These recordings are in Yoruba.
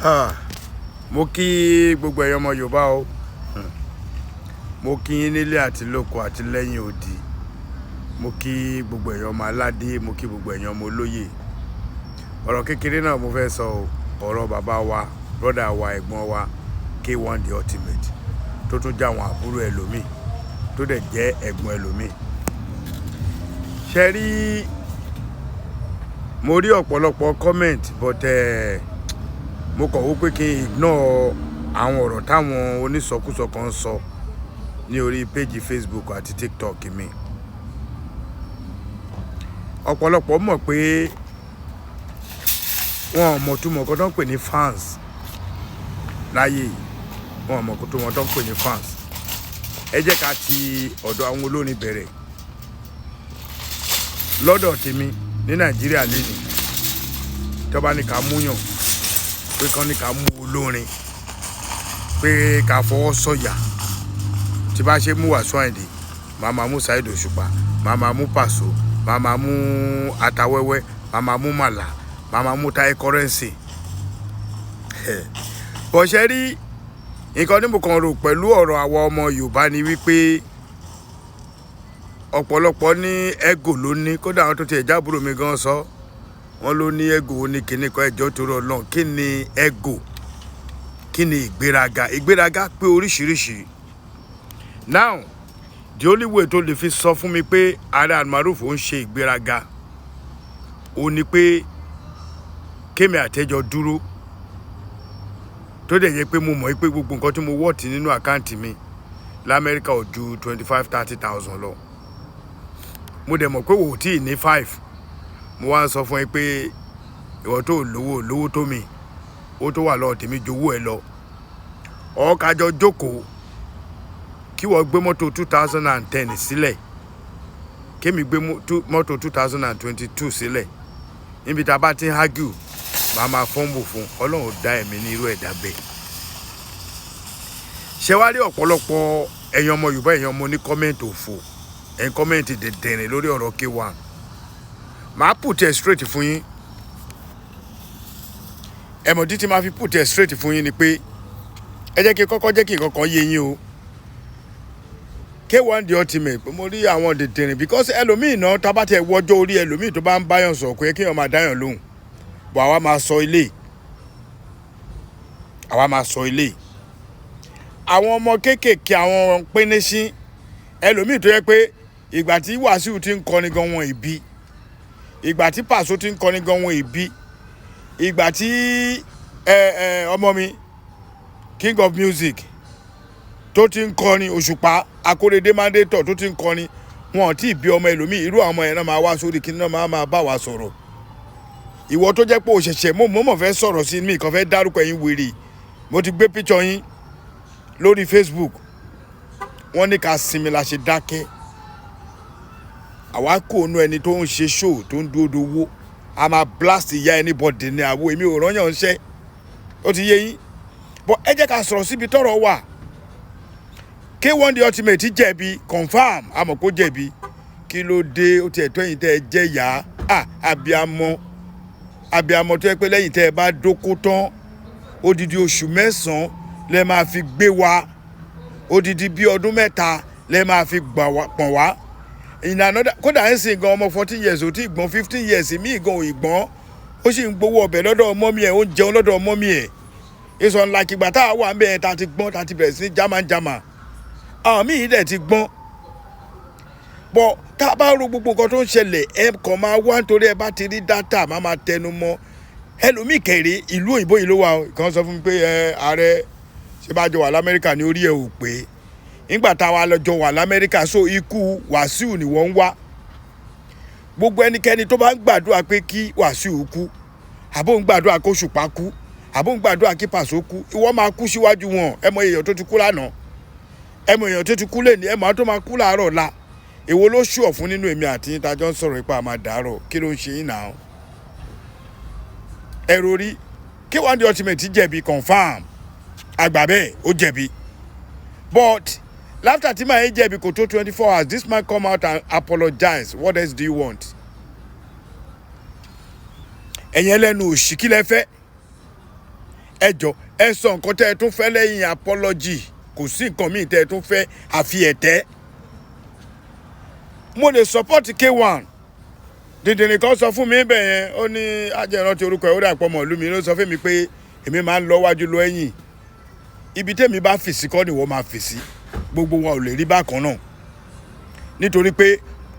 Ah, mo kí gbogbo ẹ̀yàn ọmọ Yorùbá o. Mo kí yín nílé àti lóko àti lẹ́yìn odi. Mo kí gbogbo ẹ̀yàn ọmọ aládé, mo kí gbogbo ẹ̀yàn ọmọ olóyè. Ọ̀rọ̀ kékeré náà mo fẹ́ sọ o. Ọ̀rọ̀ bàbá wa, brother wa, ẹ̀gbọ́n wa, K1 The Ultimate, tó tún jẹ́ àwọn àbúrò ẹlòmíì, tó dẹ̀ jẹ́ ẹ̀gbọ́n ẹlòmíì. Ṣé rí, mo rí ọ̀pọ̀lọpọ̀ comment, but mo kàn wò pé kí n ignore àwọn ọ̀rọ̀ táwọn onísọkúsọ kan ń sọ ní orí page Facebook àti TikTok mi. Ọ̀pọ̀lọpọ̀ mọ̀ pé wọn ò mọ̀ túmọ̀ nǹkan tó ń pè ní fans láyé yìí. Wọn ò mọ̀ túmọ̀ tó ń pè ní fans. Ẹ jẹ́ ká ti ọ̀dọ̀ àwọn olórin bẹ̀rẹ̀. Lọ́dọ̀ tèmi ní Nàìjíríà lénìí, tí wọ́n bá ní ká múyàn pé kán ní ká mú olórin pé ká fọwọ́ sọ̀yà, tí bá ṣe mú Wasiu Ayinde, màá máa mú Saheed Òṣùpá, màá máa mú Paso, màá máa mú Atawẹ́wẹ́, màá máa mú Màlà, màá máa mú Taye Currency. Bó ṣe rí nǹkan tí mo kàn rò pẹ̀lú ọ̀rọ̀ àwa ọmọ Yorùbá ni wípé ọ̀pọ̀lọpọ̀ ní ego ló ní. Kódà àwọn tó ti ẹ̀já àbúrò mi gan sọ, wọ́n ló ní ego ní kíní kan. Ẹjọ́ torí Ọlọ́run, kí ni ego? Kí ni ìgbéraga? Ìgbéraga pé oríṣiríṣi. Now, the only way tó lè fi sọ fún mi pé Ààrẹ Almaroof ń ṣe ìgbéraga, ó ní pé kémi àtẹ́jọ dúró, tó dẹ̀ yẹ pé mo mọ̀ pé gbogbo nǹkan tí mo worth nínú account mi l'Amẹ́ríkà ò ju 25, 30 thousand lọ. Mo dẹ̀ mọ̀ pé wò ó tí ì ní five. Mo wá ń sọ fún ẹ pé ìwọ tó lówó lówó tó mi, owó tó wà lọ́wọ́ tèmi ju owó ẹ lọ. Ọ̀ kájọ jókòó, kí wọ́n gbé mọ́tò 2010 sílẹ̀, kémi gbé mọ́tò 2022 sílẹ̀. Níbi tá a bá ti ń argue, màá máa fọ́nbù fún Ọlọ́run. Dá ẹ̀mí ní irú ẹ̀dá bẹ́ẹ̀. Ṣé wá rí ọ̀pọ̀lọpọ̀ ẹ̀yin ọmọ Yorùbá, ẹ̀yin ọmọ ní comment òfò, ẹ̀yin comment dẹ̀dẹ̀rìn lórí ọ̀rọ̀ K1, màá put it straight fún yín. Ẹ̀mọ̀ títí máa fi put it straight fún yín ni pé ẹ jẹ́ kí n kọ́kọ́ jẹ́ kí nǹkan kan yé yín o. K1 The Ultimate, pé mo rí àwọn dẹ̀dẹ̀rìn, because ẹlòmíì náà, tá a bá tẹ wọjọ́ orí ẹlòmíì tó bá ń báyàn sọ̀rọ̀, kò yẹ kéèyàn máa dáyàn lóhùn bọ̀. Àwa máa sọ ilé, àwa máa sọ ilé. Àwọn ọmọ kéékèèké, àwọn pínísín ẹlòmíì tó yẹ pé ìgbà tí Wàsíù ti ń kọrin gan wọn ìbí, ìgbà tí Pàṣọ ti ń kọrin gan wọn ìbí, ìgbà tí ẹ ẹ ọmọ mi King of Music tó ti ń kọrin, Òṣùpá Akóredé Mandétọ̀ tó ti ń kọrin, wọn ò tí ì bí ọmọ ẹlòmíì. Irú àwọn ọmọ yẹn náà máa wá sórí kí náà máa bá wa sọ̀rọ̀. Ìwọ tó jẹ́ pé òṣẹ̀ṣẹ̀ mo mọ̀ fẹ́ sọ̀rọ̀ sí mi kàn fẹ́ dárúkọ ẹ̀yin wèrè. Mo ti gbé picture yín lórí Facebook. Wọ́n ní ká sinmi la ṣe dákẹ́. Àwa kò nu ẹni tó ń ṣe show tó ń dúró dowó, a máa blast ìyá anybody ní àwo. Èmi ò rányàn ṣẹ́, ó ti yé yín bọ́. Ẹ jẹ́ ká sọ̀rọ̀ síbi tọ́rọ̀ wà. K1 The Ultimate jẹ̀bi, confam, àmọ́ kó jẹ̀bi. Kí ló dé? Ó tiẹ̀ tó ẹ̀yin tẹ́ ẹ jẹ́ ìyá à abiamọ, abiamọ tó yẹ pé lẹ́yìn tẹ́ ẹ bá dóko tán, odidi oṣù 9 lẹ máa fi gbé wa, odidi bí ọdún 3 lẹ máa fi gbà wá pọ̀n wá. In another, kódà ń sìn gan, ọmọ 14 years ò tí ì gbọ́n, 15 years míì gan ò ì gbọ́n, ó sì ń gbowó ọbẹ̀ lọ́dọ̀ ọmọ mi ẹ̀, ó ń jẹun lọ́dọ̀ ọmọ mi ẹ̀. It's unlike ìgbà tá a wà ń bẹ̀, tá a ti gbọ́n, tá a ti bẹ̀rẹ̀ sí ní jámánjámá. Àwọn míì dẹ̀ ti gbọ́n bọ́. Tá a bá ro gbogbo nǹkan tó ń ṣẹlẹ̀, ẹ kàn máa wá nítorí ẹ bá ti rí data, máa tẹnu mọ́ ẹlòmíì kẹrì. Ìlú òyìnbó yìí ló wà o. Ìkan sọ fún mi pé ẹ ààrẹ ṣé bá jọ wà l'Amẹ́ríkà ní orí ẹ ò pé nígbà táwa lọ́jọ́ wà l'Amẹ́ríkà. So ikú Wàsíù ni wọ́n ń wá. Gbogbo ẹnikẹ́ni tó bá ń gbàdúrà pé kí Wàsíù kú, àbó ń gbàdúrà kó Òṣùpá kú, àbó ń gbàdúrà kí Pàṣọ kú, ìwọ máa kú síwájú wọn. Ẹ mọ èèyàn tó ti kú lánàá, ẹ mọ èèyàn tó ti kú lẹ́ni, ẹ mọ àwọn tó máa kú láàárọ̀ la. Èwo ló ṣùọ̀ fún nínú èmi àti yín tájọ́ ń sọ̀rọ̀ ipa àmà dàárọ̀? Kí ló ń ṣe yín náà? Ẹ rorí. K1 The Ultimate jẹ̀bi, confam, àgbà bẹ́ẹ̀, ó jẹ̀bi. But after tí màá yín jẹ̀bi, kò tó 24 hours, this man come out and apologize. What else do you want? Ẹ̀yin ẹlẹ́nu òṣì, kí lẹ fẹ́? Ẹ jọ, ẹ sọ nǹkan tẹ́ ẹ tún fẹ́ lẹ́yìn apology. Kò sí nǹkan míì tẹ́ ẹ tún fẹ́ àfi ẹ̀tẹ́. Mo lè support K1. Dìndìnrín kan sọ fún mi bẹ́ẹ̀ yẹn, ó ní ajẹ́rántí orúkọ ẹ̀, ó dà pọ̀ mọ́ ìlú mi ló sọ fún mi pé èmi máa ń lọ wájú lọ ẹ̀yìn. Ibi tẹ́mi bá fèsì kọ́ ni wọ́n máa fèsì. Gbogbo wa ò lè rí bákan náà, nítorí pé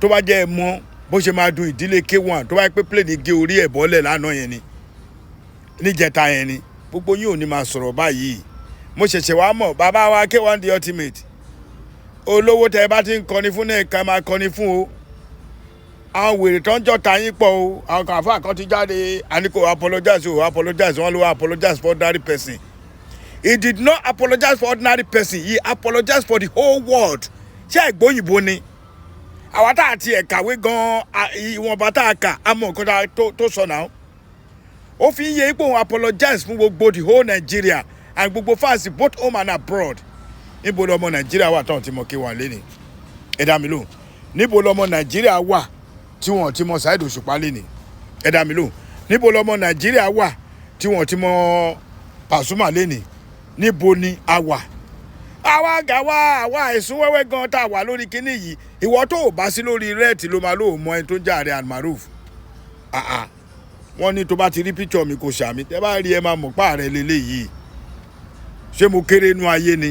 tó bá jẹ́ ẹ mọ̀ bó ṣe máa dùn ìdílé K1, tó bá yẹ pé plane gé orí ẹ̀ bọ́lẹ̀ lánàá yẹn ni, níjẹta yẹn ni, gbogbo yín ò ní máa sọ̀rọ̀ báyìí. Mo ṣẹ̀ṣẹ̀ wá mọ̀, bàbá wa K1 the Ultimate, olówó tẹ bá ti ń kọni fún náà, ká máa kọni fún o. Àwọn wèrè tó ń jọta yín pọ̀ o. Àwọn kan àfáà kan ti jáde, àní kò apologize o, apologize. Wọn ló apologize for ordinary person. He did not apologize for ordinary person, he apologized for the whole world. Ṣé ẹ̀gbóyìnbó ni? Àwa tá a ti ẹ̀ kàwé gan-an, ìwọ̀nba tá a kà á mọ̀ nǹkan tó sọ náà. Ó fi ń yẹ ipò òun apologize fún gbogbo the whole Nigeria and gbogbo fans both home and abroad. Níbo lọmọ Nàìjíríà wà táwọn ti mọ K1 lẹ́ni? Ẹ dá mi lóhùn. Níbo lọmọ Nàìjíríà wà tí wọ́n ti mọ Saheed Òṣùpá lẹ́ni? Ẹ dá mi lóhùn. Níbo lọmọ Nàìjíríà wà tí wọ́n ti mọ Pasuma lẹ́ni? Níbo ni a wà? Àwa gàwa, àwa ẹ̀sùn wẹ́wẹ́ gan tá a wà lórí kinní yìí. Ìwọ tó o bá sí lórí rẹ́ẹ̀tì ló máa lóò mọ ẹni tó ń jẹ́ ààrẹ Almaroof. Wọ́n ní tó bá ti rí píṣọ̀ mi kò ṣàmì. Tẹ́ bá rí, ẹ máa mọ̀ pa ààrẹ lélẹ́yìí. Ṣé mo kéré inú ayé ni?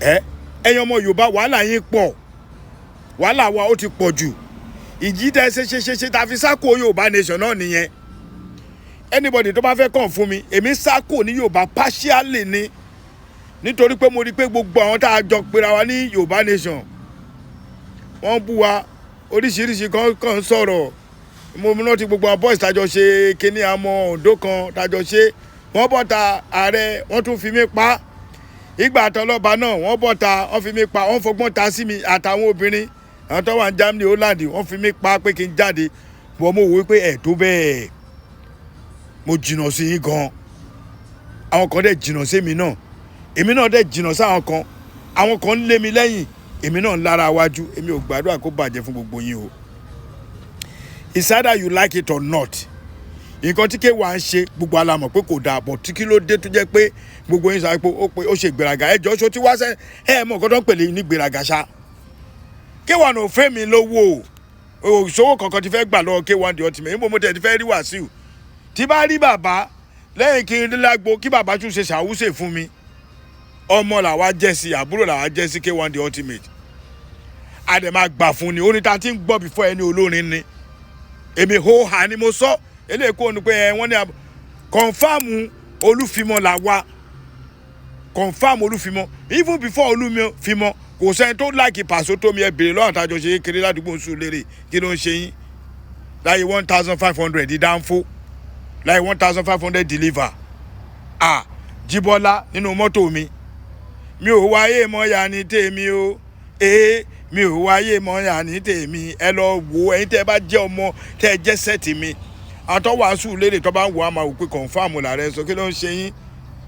Ẹ ẹ̀yin ọmọ Yorùbá, wàhálà yín pọ̀, wàhálà wa ó ti pọ̀ jù. Ìjì tẹ́ ṣe ṣe ṣe ṣe ta fi sáko Yorùbá nation náà nìyẹn. Anybody tó bá fẹ́ kàn fún mi, èmi sáko ní Yorùbá partially ni, nítorí pé mo rí i pé gbogbo àwọn tá a jọ pera wa ní Yorùbá nation, wọ́n bú wa oríṣiríṣi kan kan sọ̀rọ̀. Mo rántí gbogbo àwọn boys tájọ ṣe kíní, àmọ́ Oǹdó kan tájọ ṣe, wọ́n bọ́ta ààrẹ, wọ́n tún fi mí pa. Ìgbà àtọlọ́ba náà, wọ́n bọ́ta, wọ́n fi mí pa, wọ́n fọgbọ́n ta sí mi àtàwọn obìnrin, àwọn tó wà ní Germany, Holland, wọ́n fi mí pa pé kí n jáde bọ́. Mo wò ó pé ẹ̀ tó bẹ́ẹ̀, mo jìnnà sí yín gan. Àwọn kan dẹ̀ jìnnà sí mi náà, èmi náà dẹ̀ jìnnà sáwọn kan. Àwọn kan ń lé mi lẹ́yìn, èmi náà ń lára wájú. Èmi ò gbàdúrà kó bàjẹ́ fún gbogbo yín o. It's either you like it or not. Nǹkan tí K1 ń ṣe, gbogbo alamọ̀ pé kò dáa bọ̀. Tí kí ló dé tó jẹ́ pé gbogbo yín sọ pé ó pé ó ṣe ìgbéraga? Ẹ jọ, ṣó tí wá sẹ́ ẹ mọ̀ nǹkan tó ń pèlè ní ìgbéraga ṣá? K1 ò fẹ́ mi lówó o. Òṣòwò kankan ti fẹ́ gbà lọ́wọ́ K1 the Ultimate. Níbo mo tẹ̀ ti fẹ́ rí Wàsíù? Tí bá rí bàbá lẹ́yìn kí n rí lágbo, kí bàbá tún ṣe ṣàwúṣe fún mi. Ọmọ làwa jẹ́ sí, àbúrò làwa jẹ́ sí K1 the Ultimate. A dẹ̀ máa gbà fún ni. Orin ta ti ń gbọ́ before ẹni olórin ni èmi hó ha ni mo sọ eléyìí kó nu pé ẹ wọ́n ní confirm Olúfimọ́ là wa, confirm Olúfimọ́. Even before Olúfimọ́, kò sẹ́ni tó like Pàṣọ tó mi. Ẹ bèrè lọ́wọ́ àtàjọ ṣe kéré ládùúgbò ń sùn lérè. Kí ló ń ṣe yín láyé 1500 dánfó, láyé 1500 deliver? Ah, Jíbọ́lá nínú mọ́tò mi, mi ò wáyé mọ́yà ní tèmi o. Ee, mi ò wáyé mọ́yà ní tèmi. Ẹ lọ wo ẹ̀yin tẹ́ ẹ bá jẹ́ ọmọ tẹ́ ẹ jẹ́ set mi, àwọn tó wàásù lérè, tó bá ń wò á máa wò pé confirm làrẹ sọ. Kí ló ń ṣe yín?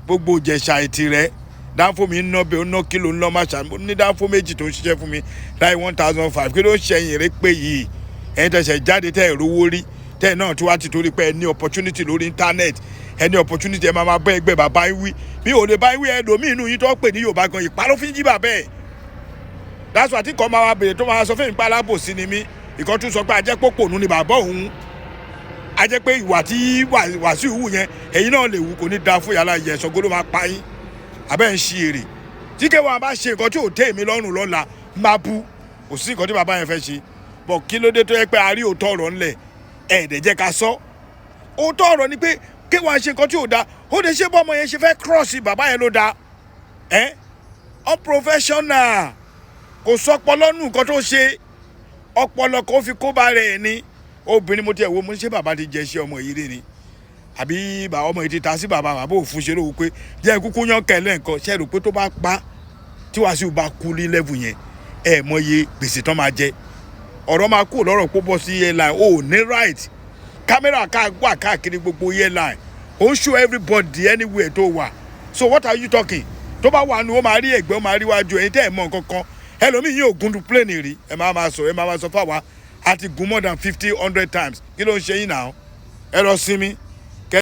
Gbogbo Ìjẹ̀ṣà ètì rẹ, dáńfó mi ń ná bẹ́ẹ̀, ó ná kílò ń ná má ṣá ní dáńfó méjì tó ń ṣiṣẹ́ fún mi láì 1500. Kí ló ń ṣẹyìn rẹ pé yìí? Ẹ̀yin tẹ̀sẹ̀ jáde, tẹ́ ẹ̀ rówó rí, tẹ́ ẹ̀ náà tí wàá ti torí pé ẹ ní opportunity lórí internet, ẹ ní opportunity, ẹ máa máa bẹ́ ẹgbẹ́ bàbá yín wí. Mi ò lè bá yín wí. Ẹlòmíì inú yín tó pè ní Yorùbá gan, ìpá ló fi ń jí bàbá ẹ̀. That's why tí kò máa wá bèrè tó máa sọ fún mi pé alábòsí ni mí. Ìkan tún sọ pé ajẹ́pọ̀pọ̀nù ni bàbá òun, ajẹ́ pé ìwà tí Wàsíù wù yẹn, ẹ̀yin náà lè wù. Kò ní da fún yàrá ìyẹn. Ṣàngó ló máa pa yín, abẹ́ ń ṣi èrè. Tí K1 bá ṣe nǹkan tí ò tẹ́ èmi lọ́rùn lọ́la, máa bú. Kò sí nǹkan tí bàbá yẹn fẹ́ ṣe bọ̀. Kí ló dé tó yẹ pé a rí òótọ́ ọ̀rọ̀ ńlẹ̀, ẹ̀ẹ́dẹ̀ jẹ́ ká sọ òótọ́ ọ̀rọ̀ ni pé K1 ṣe nǹkan tí ò da? Ó lè ṣe bọ́ ọmọ yẹn ṣe fẹ́ cross bàbá yẹn ló da ẹ́ unprofessional. Kò sọpọlọ nù nǹkan tó ṣe, ọpọlọ kò fi kó ba rẹ̀ ni. Obìnrin mo tiẹ̀ wo, mo ní ṣé bàbá ti jẹ iṣẹ́ ọmọ yìí rí ni, àbí bàbá ọmọ yìí ti ta sí bàbá? Bàbá òfun ṣe lówó pé jẹ́ kúkú yán kẹlẹ́ nǹkan ṣe rò pé tó bá pa, tí Wàsíù bá kú ní level yẹn, ẹ mọye gbèsè tán máa jẹ. Ọ̀rọ̀ máa kú lọ́rọ̀ pé bọ́ sí airline, ò ní right. Kámẹ́rà ká wà káàkiri gbogbo airline, ó ń show everybody anywhere tó wà. So what are you talking? Tó bá wà nù, ó máa rí ẹ̀gbẹ́, ó máa rí wájú. Ẹ̀yin tẹ́ ẹ̀ mọ̀ nǹkan kan, ẹlòmíì yín ò gun du plane rí, ẹ máa máa sọ, ẹ máa máa sọ fáwa. A ti gun more than 50, 100 times. Kí ló ń ṣe yín náà? Ẹ lọ sinmi.